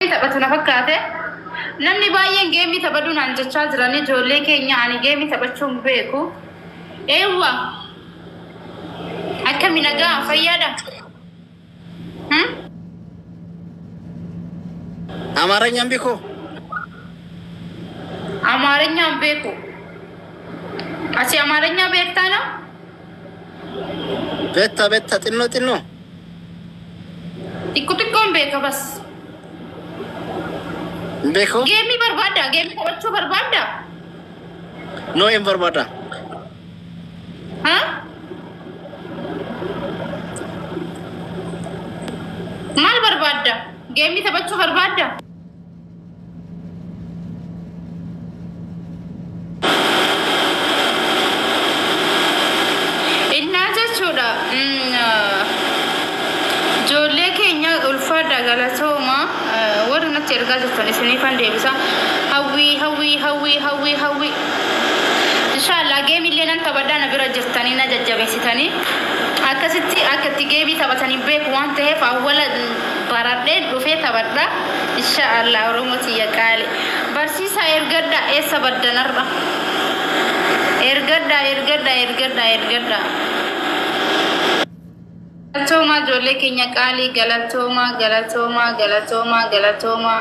Taphatu na fakkaate. Namni baay'een geemii taphadhu naan jechaa jiran, ijoollee keenya. Ani geemii taphachuu hin beeku. Eewwa. Akkami, nagaa fayyaadha? Hmm? አማርኛም ቢኮ Amaarinyaan beeku. Ati Amaarinya beektaa ነው? Beetta, beetta, xinnoo xinnoo. Xiqqoo xiqqoon beeka bas. Beeko. Geemii barbaadda? Geemii taphachuu barbaadda? No, hin barbaada. Ha? Maal barbaadda? Geemii taphachuu barbaadda? Innaa jechuudha. Ijoollee keenya, ulfaadha, galatooma. Warri natti ergaa jirtan isiniifan deebisa. Hawwii, hawwii, hawwii, hawwii, hawwii. Inshaallah geemillee nan taphadhaa. Na bira jirtanii na jajjabeessitanii akkasitti akka itti geemii taphatanii beeku waan ta'eef awwala baradhee dhufee taphadha. Inshaallah, Oromoo tiyya qaali. Barsiisaa ergadha, eessa baddanarra? Ergadha, ergadha, ergadha, ergadha. Galatoomaa, ijoollee keenya qaalii, galatoomaa, galatoomaa, galatoomaa, galatoomaa.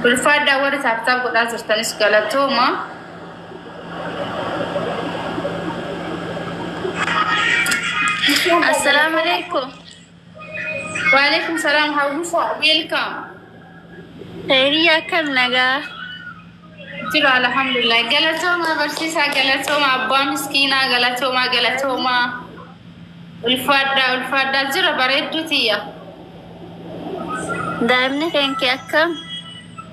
Ulfaadhaa, warri tap tap godhaa jirtanis galatoomaa. Assalamu alaikum. Waalaikum salaam, Hawwisa, welcome. Hiriyaa, akkam, nagaa? Jira, alhamdulillah. Galatoomaa barsiisaa, galatoomaa abbaa miskiinaa, galatoomaa, galatoomaa. Ulfaadhaa, ulfaadhaa, jira bareedduu tiyya. Daa'imni keenkee akkam?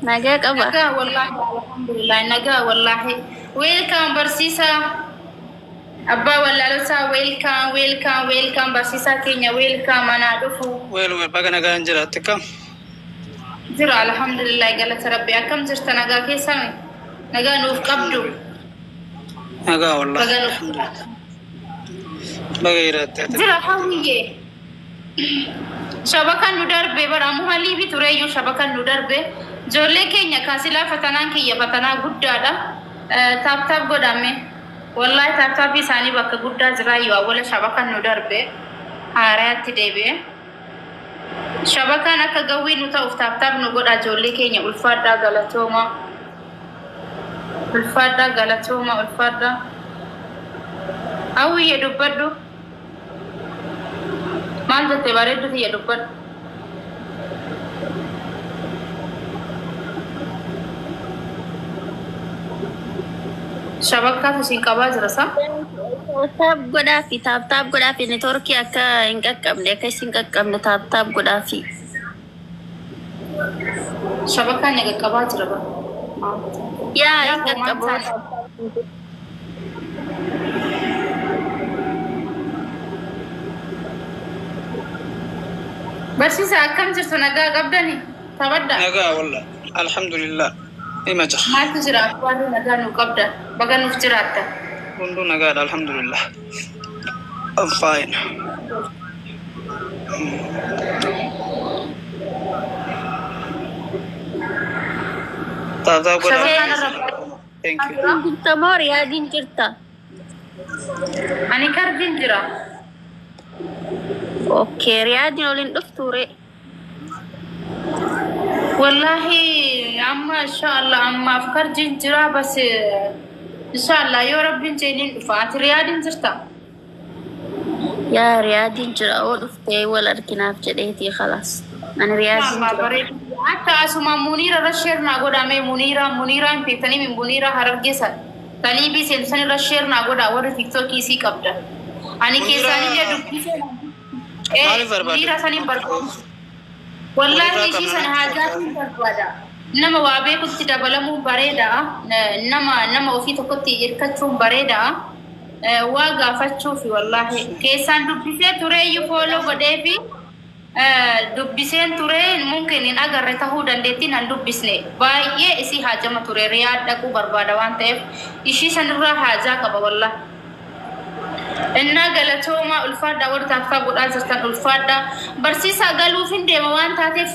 Nagaa qaba? Nagaa wallaahi, alhamdulillah, nagaa wallaahi. Welcome barsiisaa. Abbaa wallaalotaa, welcome, welcome, welcome barsiisaa keenya, welcome, anaa dhufu. Well, well, baga nagaan jiraatte, kam? Jira, alhamdulillah, galata rabbi. Akkam jirta, nagaa keessami? Nagaa nuuf qabdu. Nagaa wallahi. Baga nuuf. Alhamdulillah. Baga jiraatte ati. Jira hawwiyyee. Shabakan nu darbe bara ammoo liibii tureeyyuu shabakan nu darbe. Ijoollee keenya kaasilaa, fatanaan kiyya fatanaa guddaadha. Tap tap godhame. Wallahi tap tapii isaanii bakka guddaa jiraayyuu awwala shabakan nu darbe. Haaraatti deebi'e. Shabakaan akka gawwii nu ta'uuf tap tap nu godha, ijoollee keenya, ulfaadhaa, galatooma. Ulfaadhaa, galatooma, ulfaadhaa. Hawwiyyee, dubbadhu. Maal jette bareeddu tiyya, dubbadhu. Shabakkaatu isin qabaa jira sa? Tap godhaafi, tap tap godhaafi, networkii akka hin qaqqabne, akka isin qaqqabne tap tap godhaafi. Shabakkaan na qaqqabaa jira ba. Yaa, hin qaqqabu. Barsiisa, akkam jirtu, nagaa qabdani? Taphadha. Nagaa wallahi. Alhamdulillah. Ima jira. Maaltu jira? Abbaan nagaa nu qabda. Baga nuuf jiraatta. Hunduu nagaadha, alhamdulillah. I'm fine. Tap tap godhaa. Shabakaan irra. Thank you. Jirta moo Riyaadiin jirta? Ani karbiin jira. Okay, Riyaadiin oliin dhuftuure. Wallahi amma inshallah ammaaf karjiin jira bas, inshallah yoo rabbiin jeeniin dhufa. Ati Riyaadiin jirta? Yaa, Riyaadiin jira, oo dhuftee wal arginaaf jedheetii khalaas. Ani Riyaadiin Inshallah jira. Bareedu. Akka asuma Muniira irra share naa godhame. Muniira, Muniira hin beektanii, Muniira Harargeessa. Taliibii seensan irra share naa godha, warri TikTokii isii qabda. Ani keessaanillee dubbisee. Maaliif barbaadde? Muniira saniin barbaadu. Wallahi Walirraa ishii sana qabna. Haajaatiin barbaada. Nama waa beekutti dabalamuun bareeda. Nama ofii tokkotti hirkachuun bareeda. Waa gaafachuufi wallahi. Keessaan dubbisee tureeyyuu, follow godheefi dubbiseen ture, mungkin hin agarre tahuu dandeettiin han dubbisne. Baay'ee isii haajama ture, Riyaad dhaquu barbaada waan ta'eef ishii sanirraa haajaa qaba wallahi. Innaa galatoomaa, ulfaadhaa, warri tap tap godhaa jirtan ulfaadhaa. Barsiisaa galuuf hin deema waan taateef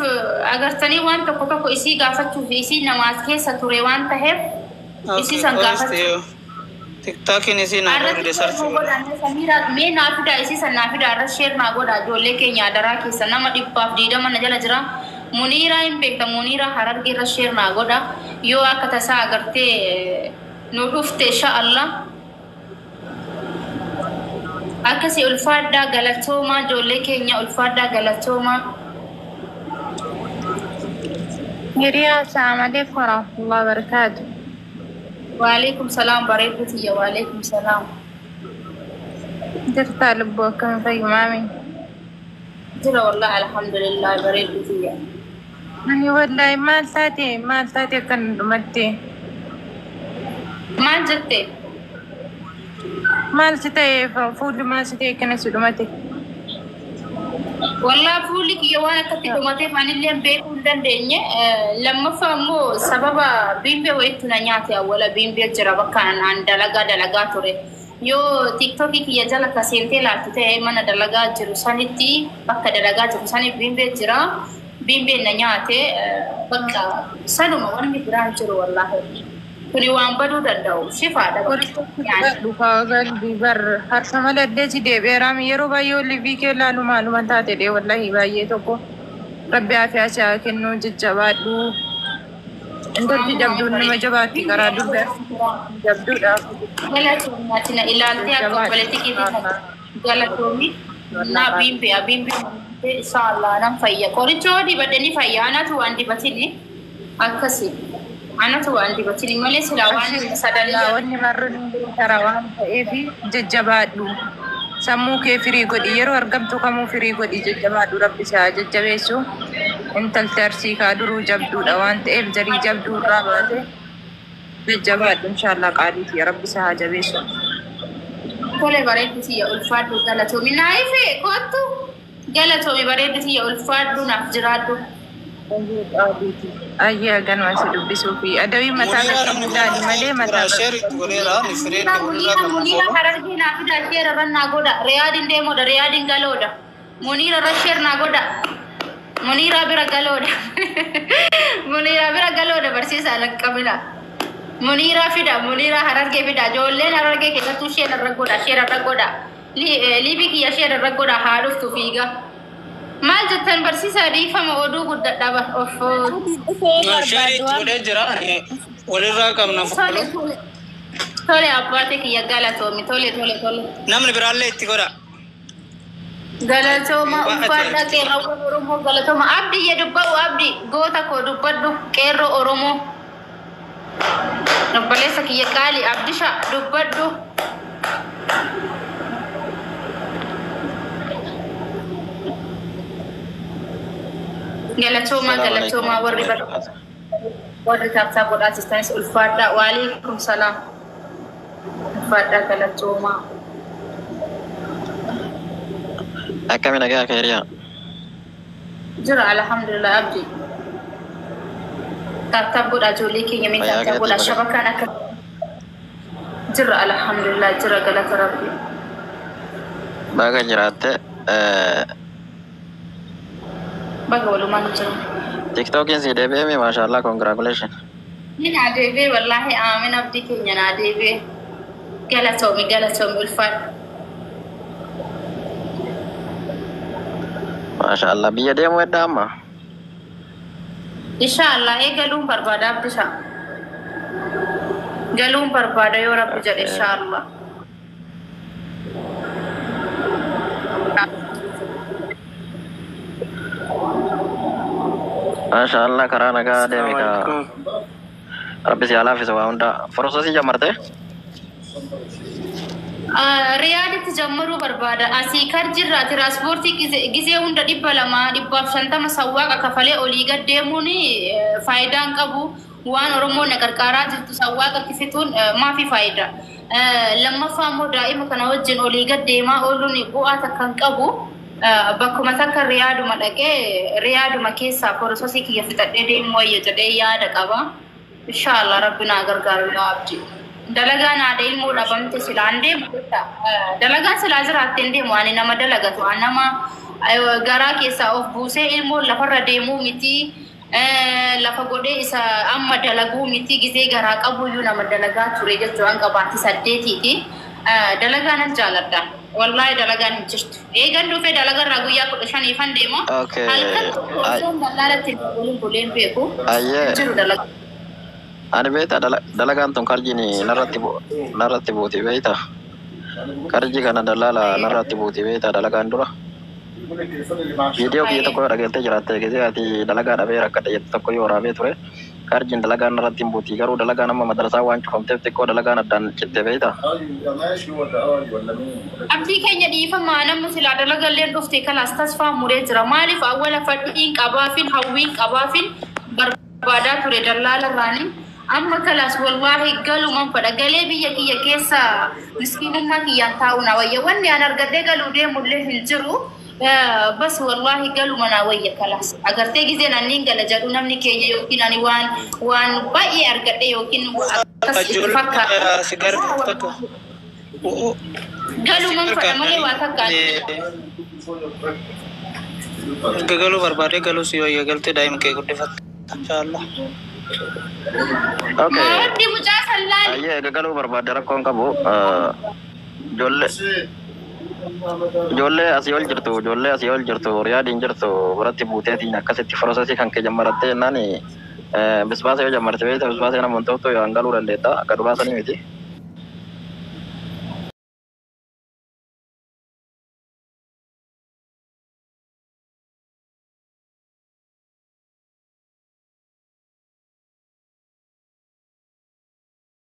agartanii waan tokko tokko isii gaafachuu fi isii namaas keessa ture waan taheef isii san gaafachuu. TikTokiin isii naa Irratti godhe search godhe. Samiraa mee naa fidaa, isii san naa fidaa, irra share naa godha. Ijoollee keenya adaraa keessa nama 120 na jala jira. Muniiraa hin beekta, Muniiraa Harargee irra share naa godha. Yoo akka tasaa agartee nu dhufte insha Allah. Akkasii ulfaadhaa, galatoomaa, ijoollee keenya ulfaadhaa, galatoomaa. Hiriyaa, assalamu alaikum warahmatullahi wabarakatuh. Waalaikum salaam bareedduu tiyya, waalaikum salaam. Jirtaa lubbuu, akkam fayyumaami? Jira wallahi, alhamdulillah, bareedduu tiyya. Ani wallahi maal taate akkan dhumatte? Maal jette? Maal si ta'e, fuulli maal si ta'e akkana si dhumate? Wallaa fuulli kiyya waan akkatti dhumateef anillee beekuu hin dandeenye. Lammaffaa immoo sababa biimbee wayiitti na nyaate, awwala biimbee jira bakka an dalagaa dalagaa ture. Yoo TikTokii kiyya jala ka seentee laaltu ta'e, mana dalagaa jiru sanitti, bakka dalagaa jiru sanitti biimbee jira. Biimbeen na nyaate, bakka sanuma, wanni biraan jiru wallaahi. Kuni waan baduu danda'u shifaadha bakka. Dhufaa galbii bar harka malee si deebi'eeraam, yeroo baay'ee olii kee laalu maaluma taate dhee, wallahi baay'ee tokko rabbi afiyaa si haa kennu, jajjabaadhu. Intalli jabduun nama jabaatti, karaa durba jabduudha. Galatoomi, na ilaaltee akka obboleettii keetii galatoomi. Na biimbee biimbee inshallah nan fayya. Qoricha yoo dibadhe ni fayya. Anatu waan dibatini akkasi. Anatu waan dibatini malee silaa waan sadalee. Wanni marri karaa waan ta'eef jajjabaadhu. Sammuu kee firii godhi, yeroo argamtu kamuu firii godhi, jajjabaadhu, rabbi si haa jajjabeessu. Intalti Arsii kaa duruu jabduudha waan ta'eef jarii jabduu irraa baate, jajjabaadhu inshallah, qaaliiti, rabbi si haa jabeessu. Tole bareeddu tiyya, ulfaadhu, galatoomi. Naayife kottu, galatoomi bareeddu tiyya, ulfaadhu, naaf jiraadhu. Ayyaa ganuma si dubbisuu fi adawii mataa qaqqabu ilaali malee mataa Share itti godheera ni fireen walirraa Muniira qabna Muniira follow. Harargee naa fida, share irra naa godha. Riyaadin deemoodha, Riyaadin galoodha. Muniira irra share naa godha. Muniira bira galoodha. Muniira bira galoodha, barsiisaa laqqabina. Muniira fida, Muniira Harargee fida. Ijoolleen Harargee keessattuu share irra godha, share irra godha. Liibii kiyya share irra godha, haa dhuftu fiiga. Maal jettan barsiisaa, dhiifama, oduu guddadha of. Share itti godhee jira walirraa qabna Tole follow. Tole. Tole abbaate kiyya, galatoomi, tole tole tole. Namni biraallee itti godha. Galatooma, ulfaadha, qeerroowwan Oromoo galatooma. Abdi ye dubba'u, Abdi goota koo dubbadhu, qeerroo Oromoo. Obboleessa kiyya qaali Abdisha, dubbadhu. Galatooma, galatooma, warri warri tap tap godhaa jirtanis ulfaadha. Waalaikum salaam. Ulfaadha, galatooma. Akkami, nagaa keeriyaa? Jira alhamdulillah, Abdi. Tap tap godhaa ijoollee keenya, mee Fayyaa tap tap godhaa keetii. Shabakaan akka jira, alhamdulillah, jira, galata rabbi. Baga jiraatte. Baga walumaan jiru. TikTokiin si deebi'eemi, maashaallah, congratulation. Ni naa deebi'e wallaahi, aamin, abdii keenya naa deebi'e. Galatoomi, galatoomi, ulfaadha. Maashaallah, biyya deemuu hedda amma. Inshaallah ee galuun barbaada, Abdisha. Galuun barbaada yoo rabbi jedhe, inshaallah. Maashaallah, karaa nagaa deemi kaa. Rabbi si haa laaffisu waa hunda. Processii jammarte? Riyaaditti jammaruu barbaada. Asii karjirraa tiraanspoortii gizee hunda 200, 150 sawwaaqa kafalee olii gad deemuun faayidaa hin qabu. Waan Oromoon na qarqaaraa jirtu sawwaaqatti fixuun maafi faayidaa? Lammaffaa immoo daa'ima kana wajjin olii gad deemaa ooluun bu'aa takka hin qabu. Bakkuma takka Riyaaduma dhaqee Riyaaduma keessaa processii kiyya fixadhee deemuu wayya jedhee yaada qaba. Inshaallah rabbi naa gargaaru yaa abdii. Dalagaan haadha ilmoo dhabamte silaan deemu. Dalagaan silaa jiraatte hin deemu. Ani nama dalagatu. Ani nama garaa keessaa of buusee ilmoon lafarra deemuu miti. Lafa godhee isa amma dalaguu miti gizee garaa qabuyyuu nama dalagaa ture jechuudha. Hanga baatii 8tiiti. Dalagaa nan jaaladha. Wallaahi dalagaan hin jirtu. Eegan dhufee dalagarraa guyyaa 15fan deema. Okay. Halkan tokko osoo dallaalatti waliin buleen beeku. Ayyee. Hin jiru dalagaa. Ani beektaa dalagaan tun karjiin narratti buuti beektaa. Karjii kana dallaala narratti buuti beektaa dalagaan dura. Viidiyoo kiyya tokko dhageessee jiraatte gisee ati dalagaa dhabee rakkate jettu tokko yoo waraabee ture. Karjiin dalagaan narratti hin buuti garuu dalagaan amma madrasaa waan cufamteef xiqqoo dalagaan addaan citte beektaa. Abdii keenya dhiifamaa namni silaa dalagalleen dhufte kalaas tasfaa muree jira. Maaliif awwala fadhiin qabaafin hawwiin qabaafin barbaadaa ture dallaala irraanii. Amma kalaas wallaahi galuman fadha. Galee biyya kiyya keessa miskiinummaa kiyyaan taa'u na wayya. Wanni an argadhee galuu deemullee hin jiru. Bas wallaahi galuma na wayya kalaas. Agartee gizeen anniin gala jedhu namni keenya yookiin ani waan baay'ee argadhe yookiin akkas itti fakkaata. Si gargaartu takka. Galuman fadha malee waa takka. Erga galuu barbaadee galuu si wayya galtee daa'ima kee guddifatta. Inshaallah. Okay. Maaddi mucaa sallaali. Ayyee egaa galuu barbaadde rakkoon qabu. Ijoollee asii ol jirtu ijoollee asii ol jirtu Riyaadiin jirtu biratti buuteetiin akkasitti processii kan kee jammarattee jennaan bisbaasa yoo jammarte beekta bisbaasa nama wantoota yoo galuu dandeetta akka duraa sanii miti.